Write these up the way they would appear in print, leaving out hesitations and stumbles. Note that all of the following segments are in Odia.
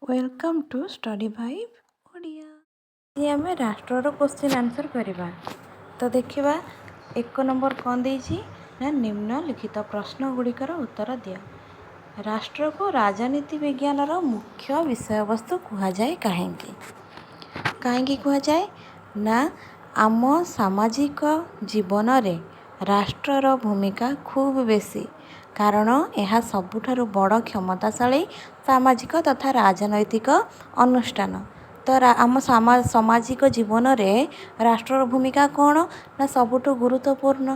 Welcome to Study Vibe Odia. ଆଜି ଆମେ ରାଷ୍ଟ୍ରର କୋଶ୍ଚିନ୍ ଆନ୍ସର୍ କରିବା। ତ ଦେଖିବା, 1 ନମ୍ବର କ'ଣ ଦେଇଛି ନା, ନିମ୍ନଲିଖିତ ପ୍ରଶ୍ନ ଗୁଡ଼ିକର ଉତ୍ତର ଦିଅ। ରାଷ୍ଟ୍ରକୁ ରାଜନୀତି ବିଜ୍ଞାନର ମୁଖ୍ୟ ବିଷୟବସ୍ତୁ କୁହାଯାଏ କାହିଁକି? କାହିଁକି କୁହାଯାଏ ନା, ଆମ ସାମାଜିକ ଜୀବନରେ ରାଷ୍ଟ୍ରର ଭୂମିକା ଖୁବ୍ ବେଶୀ, କାରଣ ଏହା ସବୁଠାରୁ ବଡ଼ କ୍ଷମତାଶାଳୀ ସାମାଜିକ ତଥା ରାଜନୈତିକ ଅନୁଷ୍ଠାନ। ତ ଆମ ସାମାଜିକ ଜୀବନରେ ରାଷ୍ଟ୍ରର ଭୂମିକା କ'ଣ ନା, ସବୁଠୁ ଗୁରୁତ୍ୱପୂର୍ଣ୍ଣ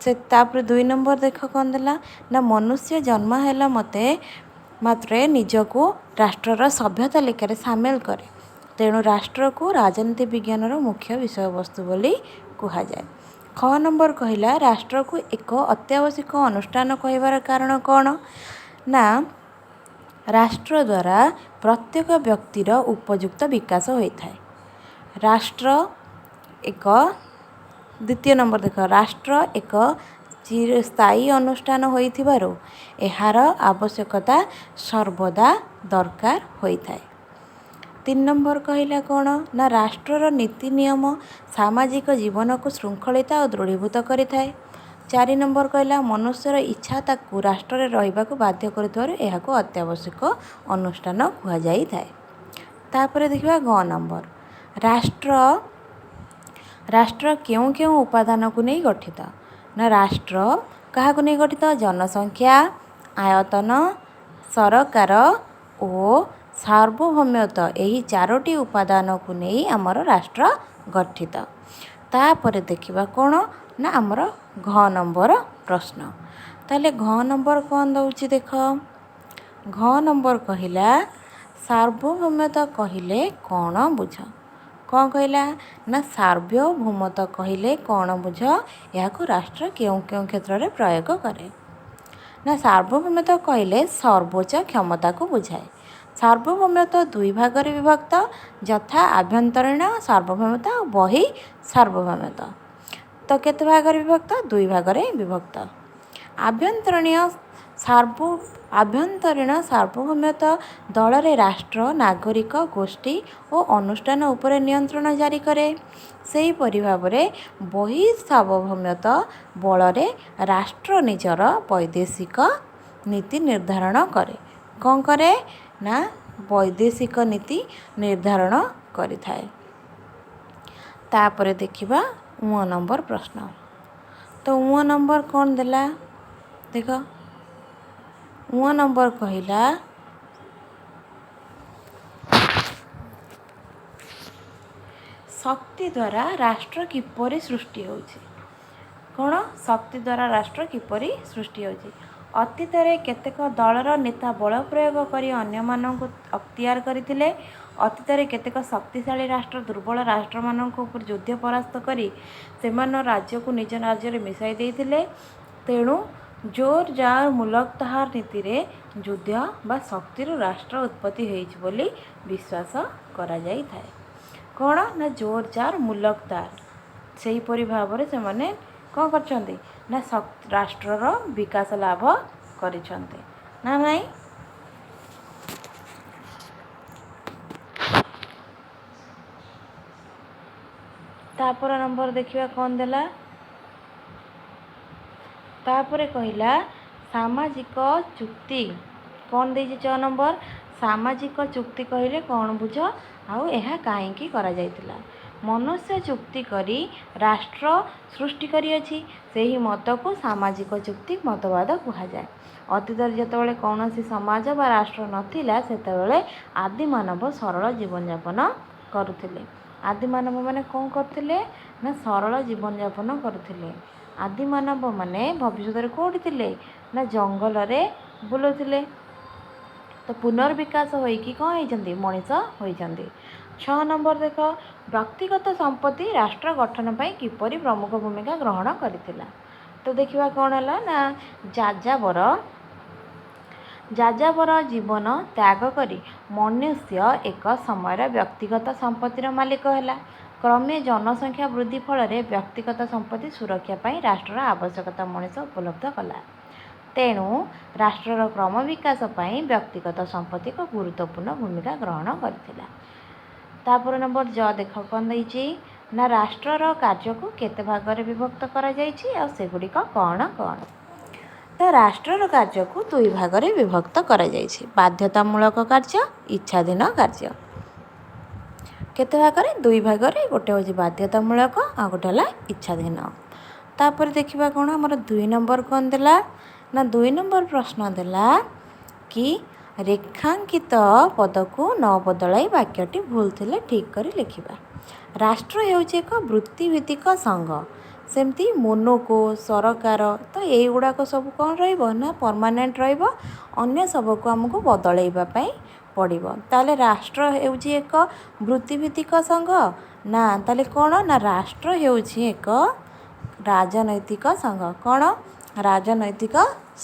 ସେ। ତାପରେ 2 ନମ୍ବର ଦେଖ କ'ଣ ଦେଲା ନା, ମନୁଷ୍ୟ ଜନ୍ମ ହେଲା ମାତ୍ରେ ନିଜକୁ ରାଷ୍ଟ୍ରର ସଭ୍ୟ ତାଲିକାରେ ସାମିଲ କରେ, ତେଣୁ ରାଷ୍ଟ୍ରକୁ ରାଜନୀତି ବିଜ୍ଞାନର ମୁଖ୍ୟ ବିଷୟବସ୍ତୁ ବୋଲି କୁହାଯାଏ। ଖ ନମ୍ବର କହିଲା, ରାଷ୍ଟ୍ରକୁ ଏକ ଅତ୍ୟାବଶ୍ୟକ ଅନୁଷ୍ଠାନ କହିବାର କାରଣ କ'ଣ ନା, ରାଷ୍ଟ୍ର ଦ୍ୱାରା ପ୍ରତ୍ୟେକ ବ୍ୟକ୍ତିର ଉପଯୁକ୍ତ ବିକାଶ ହୋଇଥାଏ। ରାଷ୍ଟ୍ର ଏକ, ଦ୍ୱିତୀୟ ନମ୍ବର ଦେଖ, ରାଷ୍ଟ୍ର ଏକ ଚିରସ୍ଥାୟୀ ଅନୁଷ୍ଠାନ ହୋଇଥିବାରୁ ଏହାର ଆବଶ୍ୟକତା ସର୍ବଦା ଦରକାର ହୋଇଥାଏ। 3 ନମ୍ବର କହିଲା କ'ଣ ନା, ରାଷ୍ଟ୍ରର ନୀତି ନିୟମ ସାମାଜିକ ଜୀବନକୁ ଶୃଙ୍ଖଳିତ ଓ ଦୃଢ଼ୀଭୂତ କରିଥାଏ। 4 ନମ୍ବର କହିଲା, ମନୁଷ୍ୟର ଇଚ୍ଛା ତାକୁ ରାଷ୍ଟ୍ରରେ ରହିବାକୁ ବାଧ୍ୟ କରୁଥିବାରୁ ଏହାକୁ ଅତ୍ୟାବଶ୍ୟକ ଅନୁଷ୍ଠାନ କୁହାଯାଇଥାଏ। ତାପରେ ଦେଖିବା ଗ ନମ୍ବର, ରାଷ୍ଟ୍ର କେଉଁ କେଉଁ ଉପାଦାନକୁ ନେଇ ଗଠିତ ନା, ରାଷ୍ଟ୍ର କାହାକୁ ନେଇ ଗଠିତ? ଜନସଂଖ୍ୟା, ଆୟତନ, ସରକାର ଓ ସାର୍ବଭୌମତ୍ୱ, ଏହି ଚାରୋଟି ଉପାଦାନକୁ ନେଇ ଆମର ରାଷ୍ଟ୍ର ଗଠିତ। ତାପରେ ଦେଖିବା କ'ଣ ନା, ଆମର ଘ ନମ୍ବର ପ୍ରଶ୍ନ। ତାହେଲେ ଘ ନମ୍ବର କ'ଣ ଦେଉଛି ଦେଖ। ଘ ନମ୍ବର କହିଲା, ସାର୍ବଭୌମତ୍ୱ କହିଲେ କ'ଣ ବୁଝ? କ'ଣ କହିଲା ନା, ସାର୍ବଭୌମତ୍ୱ କହିଲେ କ'ଣ ବୁଝ? ଏହାକୁ ରାଷ୍ଟ୍ର କେଉଁ କେଉଁ କ୍ଷେତ୍ରରେ ପ୍ରୟୋଗ କରେ? ନା, ସାର୍ବଭୌମତ୍ୱ କହିଲେ ସର୍ବୋଚ୍ଚ କ୍ଷମତାକୁ ବୁଝାଏ। ସାର୍ବଭୌମତ୍ୱ ଦୁଇ ଭାଗରେ ବିଭକ୍ତ, ଯଥା ଆଭ୍ୟନ୍ତରୀଣ ସାର୍ବଭୌମତ୍ୱ ଆଉ ବହି ସାର୍ବଭୌମତ୍ୱ। ତ କେତେ ଭାଗରେ ବିଭକ୍ତ? ଦୁଇ ଭାଗରେ ବିଭକ୍ତ। ଆଭ୍ୟନ୍ତରୀଣ ସାର୍ବଭୌମତ୍ୱ ଦଳରେ ରାଷ୍ଟ୍ର ନାଗରିକ, ଗୋଷ୍ଠୀ ଓ ଅନୁଷ୍ଠାନ ଉପରେ ନିୟନ୍ତ୍ରଣ ଜାରି କରେ। ସେହିପରି ଭାବରେ ବହି ସାର୍ବଭୌମତ୍ୱ ବଳରେ ରାଷ୍ଟ୍ର ନିଜର ବୈଦେଶିକ ନୀତି ନିର୍ଦ୍ଧାରଣ କରେ। କ'ଣ କରେ ନା, ବୈଦେଶିକ ନୀତି ନିର୍ଦ୍ଧାରଣ କରିଥାଏ। ତାପରେ ଦେଖିବା ଉଁ ନମ୍ବର ପ୍ରଶ୍ନ। ତ ଉଁ ନମ୍ବର କ'ଣ ଦେଲା ଦେଖ। ଉଁ ନମ୍ବର କହିଲା, ଶକ୍ତି ଦ୍ୱାରା ରାଷ୍ଟ୍ର କିପରି ସୃଷ୍ଟି ହେଉଛି? କ'ଣ? ଶକ୍ତି ଦ୍ୱାରା ରାଷ୍ଟ୍ର କିପରି ସୃଷ୍ଟି ହେଉଛି? ଅତୀତରେ କେତେକ ଦଳର ନେତା ବଳ ପ୍ରୟୋଗ କରି ଅନ୍ୟମାନଙ୍କୁ ଅକ୍ତିଆର କରିଥିଲେ। ଅତୀତରେ କେତେକ ଶକ୍ତିଶାଳୀ ରାଷ୍ଟ୍ର ଦୁର୍ବଳ ରାଷ୍ଟ୍ରମାନଙ୍କ ଉପରେ ଯୁଦ୍ଧ ପରାସ୍ତ କରି ସେମାନଙ୍କ ରାଜ୍ୟକୁ ନିଜ ରାଜ୍ୟରେ ମିଶାଇ ଦେଇଥିଲେ। ତେଣୁ ଜୋର ଜାର ମୁଲକ ତାହାର ନୀତିରେ ଯୁଦ୍ଧ ବା ଶକ୍ତିରୁ ରାଷ୍ଟ୍ର ଉତ୍ପତ୍ତି ହେଇଛି ବୋଲି ବିଶ୍ୱାସ କରାଯାଇଥାଏ। କ'ଣ ନା, ଜୋର ଜାର ମୁଲକ ତାର, ସେହିପରି ଭାବରେ ସେମାନେ କ'ଣ କରିଛନ୍ତି ନା, ରାଷ୍ଟ୍ରର ବିକାଶ ଲାଭ କରିଛନ୍ତି ନା ନାଇଁ? ତାପର ନମ୍ବର ଦେଖିବା କ'ଣ ଦେଲା। ତାପରେ କହିଲା, ସାମାଜିକ ଚୁକ୍ତି କ'ଣ ଦେଇଛି 6 ନମ୍ବର, ସାମାଜିକ ଚୁକ୍ତି କହିଲେ କ'ଣ ବୁଝ ଆଉ ଏହା କାହିଁକି କରାଯାଇଥିଲା? ମନୁଷ୍ୟ ଚୁକ୍ତି କରି ରାଷ୍ଟ୍ର ସୃଷ୍ଟି କରିଅଛି, ସେହି ମତକୁ ସାମାଜିକ ଚୁକ୍ତି ମତବାଦ କୁହାଯାଏ। ଅତୀତରେ ଯେତେବେଳେ କୌଣସି ସମାଜ ବା ରାଷ୍ଟ୍ର ନଥିଲା, ସେତେବେଳେ ଆଦିମାନବ ସରଳ ଜୀବନଯାପନ କରୁଥିଲେ। ଆଦିମାନବ ମାନେ କ'ଣ କରୁଥିଲେ ନା, ସରଳ ଜୀବନଯାପନ କରୁଥିଲେ। ଆଦିମାନବ ମାନେ ଭବିଷ୍ୟତରେ କେଉଁଠି ଥିଲେ ନା, ଜଙ୍ଗଲରେ ବୁଲୁଥିଲେ। ତ ପୁନର୍ବିକାଶ ହୋଇକି କ'ଣ ହେଇଛନ୍ତି? ମଣିଷ ହୋଇଛନ୍ତି। 6 ନମ୍ବର ଦେଖ, ବ୍ୟକ୍ତିଗତ ସମ୍ପତ୍ତି ରାଷ୍ଟ୍ର ଗଠନ ପାଇଁ କିପରି ପ୍ରମୁଖ ଭୂମିକା ଗ୍ରହଣ କରିଥିଲା? ତ ଦେଖିବା କ'ଣ ହେଲା ନା, ଯାଯାବର ଜୀବନ ତ୍ୟାଗ କରି ମନୁଷ୍ୟ ଏକ ସମୟରେ ବ୍ୟକ୍ତିଗତ ସମ୍ପତ୍ତିର ମାଲିକ ହେଲା। କ୍ରମେ ଜନସଂଖ୍ୟା ବୃଦ୍ଧି ଫଳରେ ବ୍ୟକ୍ତିଗତ ସମ୍ପତ୍ତି ସୁରକ୍ଷା ପାଇଁ ରାଷ୍ଟ୍ରର ଆବଶ୍ୟକତା ମଣିଷ ଉପଲବ୍ଧ କଲା। ତେଣୁ ରାଷ୍ଟ୍ରର କ୍ରମ ବିକାଶ ପାଇଁ ବ୍ୟକ୍ତିଗତ ସମ୍ପତ୍ତି ଏକ ଗୁରୁତ୍ୱପୂର୍ଣ୍ଣ ଭୂମିକା ଗ୍ରହଣ କରିଥିଲା। ତାପରେ ନମ୍ବର ଜ ଦେଖ, କ'ଣ ଦେଇଛି ନା ରାଷ୍ଟ୍ରର କାର୍ଯ୍ୟକୁ କେତେ ଭାଗରେ ବିଭକ୍ତ କରାଯାଇଛି ଆଉ ସେଗୁଡ଼ିକ କ'ଣ କ'ଣ? ତ ରାଷ୍ଟ୍ରର କାର୍ଯ୍ୟକୁ ଦୁଇ ଭାଗରେ ବିଭକ୍ତ କରାଯାଇଛି, ବାଧ୍ୟତାମୂଳକ କାର୍ଯ୍ୟ, ଇଚ୍ଛାଧୀନ କାର୍ଯ୍ୟ। କେତେ ଭାଗରେ? ଦୁଇ ଭାଗରେ। ଗୋଟେ ହେଉଛି ବାଧ୍ୟତାମୂଳକ, ଆଉ ଗୋଟେ ହେଲା ଇଚ୍ଛାଧୀନ। ତାପରେ ଦେଖିବା କ'ଣ ଆମର 2 ନମ୍ବର କ'ଣ ଦେଲା ନା, 2 ନମ୍ବର ପ୍ରଶ୍ନ ଦେଲା କି ରେଖାଙ୍କିତ ପଦକୁ ନ ବଦଳାଇ ବାକ୍ୟଟି ଭୁଲ ଥିଲେ ଠିକ୍ କରି ଲେଖିବା। ରାଷ୍ଟ୍ର ହେଉଛି ଏକ ବୃତ୍ତିଭିତ୍ତିକ ସଂଘ। ସେମିତି ମୋନୋକୋ, ସରକାର, ତ ଏଇଗୁଡ଼ାକ ସବୁ କ'ଣ ରହିବ ନା ପରମାନେଣ୍ଟ ରହିବ, ଅନ୍ୟ ସବୁକୁ ଆମକୁ ବଦଳାଇବା ପାଇଁ ପଡ଼ିବ। ତାହେଲେ ରାଷ୍ଟ୍ର ହେଉଛି ଏକ ବୃତ୍ତିଭିତ୍ତିକ ସଂଘ ନା, ତାହେଲେ କ'ଣ ନା ରାଷ୍ଟ୍ର ହେଉଛି ଏକ ରାଜନୈତିକ ସଂଘ। କ'ଣ? ରାଜନୈତିକ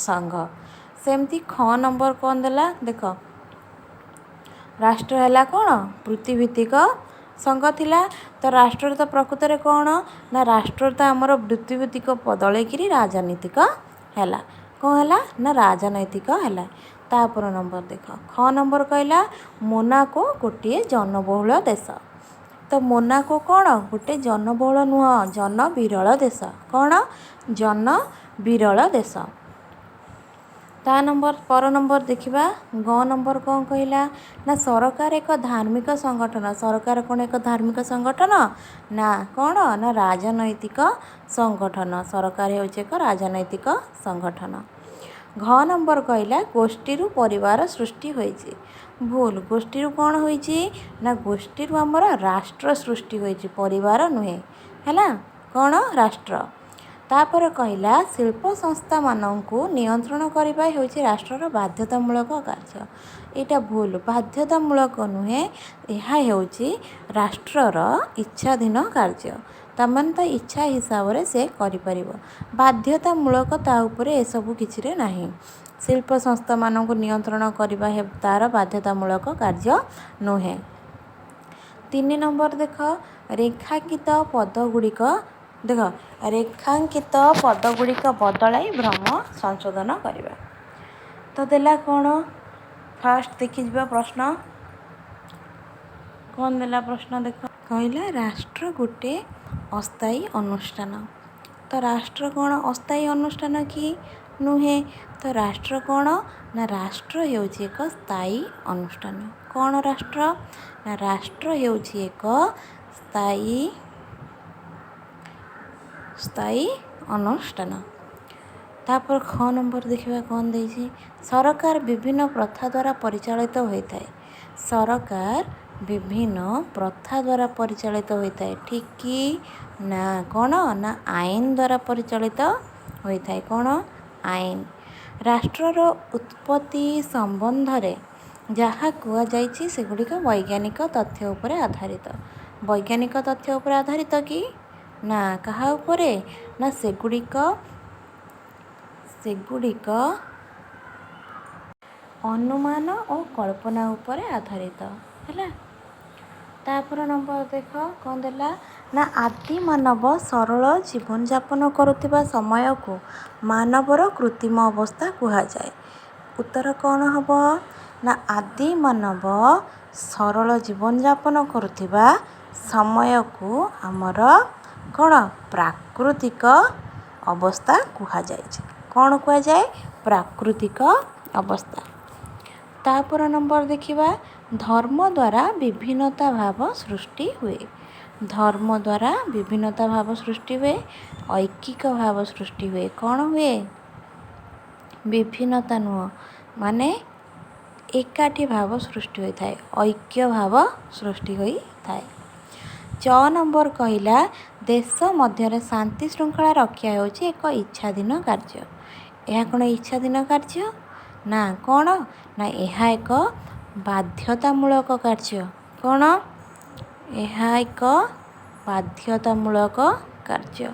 ସଂଘ। ସେମିତି ଖ ନମ୍ବର କ'ଣ ଦେଲା ଦେଖ, ରାଷ୍ଟ୍ର ହେଲା କ'ଣ? ବୃତ୍ତିଭିତ୍ତିକ ସଂଘ ଥିଲା। ତ ରାଷ୍ଟ୍ରରେ ତ ପ୍ରକୃତରେ କ'ଣ ନା ରାଷ୍ଟ୍ର ତ ଆମର ବୃତ୍ତିଭିତ୍ତିକ ବଦଳେଇକିରି ରାଜନୈତିକ ହେଲା। କ'ଣ ହେଲା ନା ରାଜନୈତିକ ହେଲା। ତାପର ନମ୍ବର ଦେଖ, ଖ ନମ୍ବର କହିଲା ମୋନାକୋ ଗୋଟିଏ ଜନବହୁଳ ଦେଶ। ତ ମୋନାକୋ କ'ଣ ଗୋଟେ ଜନବହୁଳ ନୁହଁ, ଜନବିରଳ ଦେଶ। କ'ଣ? ଜନବିରଳ ଦେଶ। ତା ନମ୍ବର ପର ନମ୍ବର ଦେଖିବା, ଗ ନମ୍ବର କ'ଣ କହିଲା ନା ସରକାର ଏକ ଧାର୍ମିକ ସଂଗଠନ। ସରକାର କ'ଣ ଏକ ଧାର୍ମିକ ସଂଗଠନ ନା, କ'ଣ ନା ରାଜନୈତିକ ସଂଗଠନ। ସରକାର ହେଉଛି ଏକ ରାଜନୈତିକ ସଂଗଠନ। ଘ ନମ୍ବର କହିଲା ଗୋଷ୍ଠୀରୁ ପରିବାର ସୃଷ୍ଟି ହୋଇଛି। ଭୁଲ। ଗୋଷ୍ଠୀରୁ କ'ଣ ହୋଇଛି ନା ଗୋଷ୍ଠୀରୁ ଆମର ରାଷ୍ଟ୍ର ସୃଷ୍ଟି ହୋଇଛି, ପରିବାର ନୁହେଁ। ହେଲା କ'ଣ? ରାଷ୍ଟ୍ର। ତାପରେ କହିଲା ଶିଳ୍ପ ସଂସ୍ଥାମାନଙ୍କୁ ନିୟନ୍ତ୍ରଣ କରିବା ହେଉଛି ରାଷ୍ଟ୍ରର ବାଧ୍ୟତାମୂଳକ କାର୍ଯ୍ୟ। ଏଇଟା ଭୁଲ। ବାଧ୍ୟତାମୂଳକ ନୁହେଁ, ଏହା ହେଉଛି ରାଷ୍ଟ୍ରର ଇଚ୍ଛାଧୀନ କାର୍ଯ୍ୟ। ତାମାନେ ତା ଇଚ୍ଛା ହିସାବରେ ସେ କରିପାରିବ, ବାଧ୍ୟତାମୂଳକ ତା ଉପରେ ଏସବୁ କିଛିରେ ନାହିଁ। ଶିଳ୍ପ ସଂସ୍ଥାମାନଙ୍କୁ ନିୟନ୍ତ୍ରଣ କରିବା ତାର ବାଧ୍ୟତାମୂଳକ କାର୍ଯ୍ୟ ନୁହେଁ। 3 ନମ୍ବର ଦେଖ, ରେଖାଙ୍କିତ ପଦ ଗୁଡ଼ିକ ଦେଖ, ରେଖାଙ୍କିତ ପଦ ଗୁଡ଼ିକ ବଦଳାଇ ଭ୍ରମ ସଂଶୋଧନ କରିବା। ତ ଦେଲା କ'ଣ? ଫାଷ୍ଟ ଦେଖିଯିବା ପ୍ରଶ୍ନ କ'ଣ ଦେଲା। ପ୍ରଶ୍ନ ଦେଖ, କହିଲା ରାଷ୍ଟ୍ର ଗୋଟେ ଅସ୍ଥାୟୀ ଅନୁଷ୍ଠାନ। ତ ରାଷ୍ଟ୍ର କ'ଣ ଅସ୍ଥାୟୀ ଅନୁଷ୍ଠାନ କି? ନୁହେଁ। ତ ରାଷ୍ଟ୍ର କ'ଣ ନା ରାଷ୍ଟ୍ର ହେଉଛି ଏକ ସ୍ଥାୟୀ ଅନୁଷ୍ଠାନ। କ'ଣ ରାଷ୍ଟ୍ର ନା ରାଷ୍ଟ୍ର ହେଉଛି ଏକ ସ୍ଥାୟୀ ଅନୁଷ୍ଠାନ। ତାପରେ ଖ ନମ୍ବର ଦେଖିବା କ'ଣ ଦେଇଛି। ସରକାର ବିଭିନ୍ନ ପ୍ରଥା ଦ୍ୱାରା ପରିଚାଳିତ ହୋଇଥାଏ। ସରକାର ବିଭିନ୍ନ ପ୍ରଥା ଦ୍ୱାରା ପରିଚାଳିତ ହୋଇଥାଏ, ଠିକ୍ କି ନା? କ'ଣ ନା ଆଇନ ଦ୍ୱାରା ପରିଚାଳିତ ହୋଇଥାଏ। କ'ଣ? ଆଇନ। ରାଷ୍ଟ୍ରର ଉତ୍ପତ୍ତି ସମ୍ବନ୍ଧରେ ଯାହା କୁହାଯାଇଛି ସେଗୁଡ଼ିକ ବୈଜ୍ଞାନିକ ତଥ୍ୟ ଉପରେ ଆଧାରିତ। ବୈଜ୍ଞାନିକ ତଥ୍ୟ ଉପରେ ଆଧାରିତ କି ନା, କାହା ଉପରେ ନା ସେଗୁଡ଼ିକ ଅନୁମାନ ଓ କଳ୍ପନା ଉପରେ ଆଧାରିତ ହେଲା। ତାପର ନମ୍ବର ଦେଖ କ'ଣ ଦେଲା ନା ଆଦି ମାନବ ସରଳ ଜୀବନଯାପନ କରୁଥିବା ସମୟକୁ ମାନବର କୃତ୍ରିମ ଅବସ୍ଥା କୁହାଯାଏ। ଉତ୍ତର କ'ଣ ହେବ ନା ଆଦି ମାନବ ସରଳ ଜୀବନଯାପନ କରୁଥିବା ସମୟକୁ ଆମର କ'ଣ ପ୍ରାକୃତିକ ଅବସ୍ଥା କୁହାଯାଇଛି। କ'ଣ କୁହାଯାଏ? ପ୍ରାକୃତିକ ଅବସ୍ଥା। ତାପର ନମ୍ବର ଦେଖିବା, ଧର୍ମ ଦ୍ୱାରା ବିଭିନ୍ନତା ଭାବ ସୃଷ୍ଟି ହୁଏ। ଧର୍ମ ଦ୍ୱାରା ବିଭିନ୍ନତା ଭାବ ସୃଷ୍ଟି ହୁଏ, ଐକିକ ଭାବ ସୃଷ୍ଟି ହୁଏ, କ'ଣ ହୁଏ? ବିଭିନ୍ନତା ନୁହଁ, ମାନେ ଏକାଠି ଭାବ ସୃଷ୍ଟି ହୋଇଥାଏ, ଐକ୍ୟ ଭାବ ସୃଷ୍ଟି ହୋଇଥାଏ। ଚ ନମ୍ବର କହିଲା ଦେଶ ମଧ୍ୟରେ ଶାନ୍ତି ଶୃଙ୍ଖଳା ରକ୍ଷା ହେଉଛି ଏକ ଇଚ୍ଛାଧୀନ କାର୍ଯ୍ୟ। ଏହା କ'ଣ ଇଚ୍ଛାଧୀନ କାର୍ଯ୍ୟ ନା, କ'ଣ ନା ଏହା ଏକ ବାଧ୍ୟତାମୂଳକ କାର୍ଯ୍ୟ। କ'ଣ? ଏହା ଏକ ବାଧ୍ୟତାମୂଳକ କାର୍ଯ୍ୟ।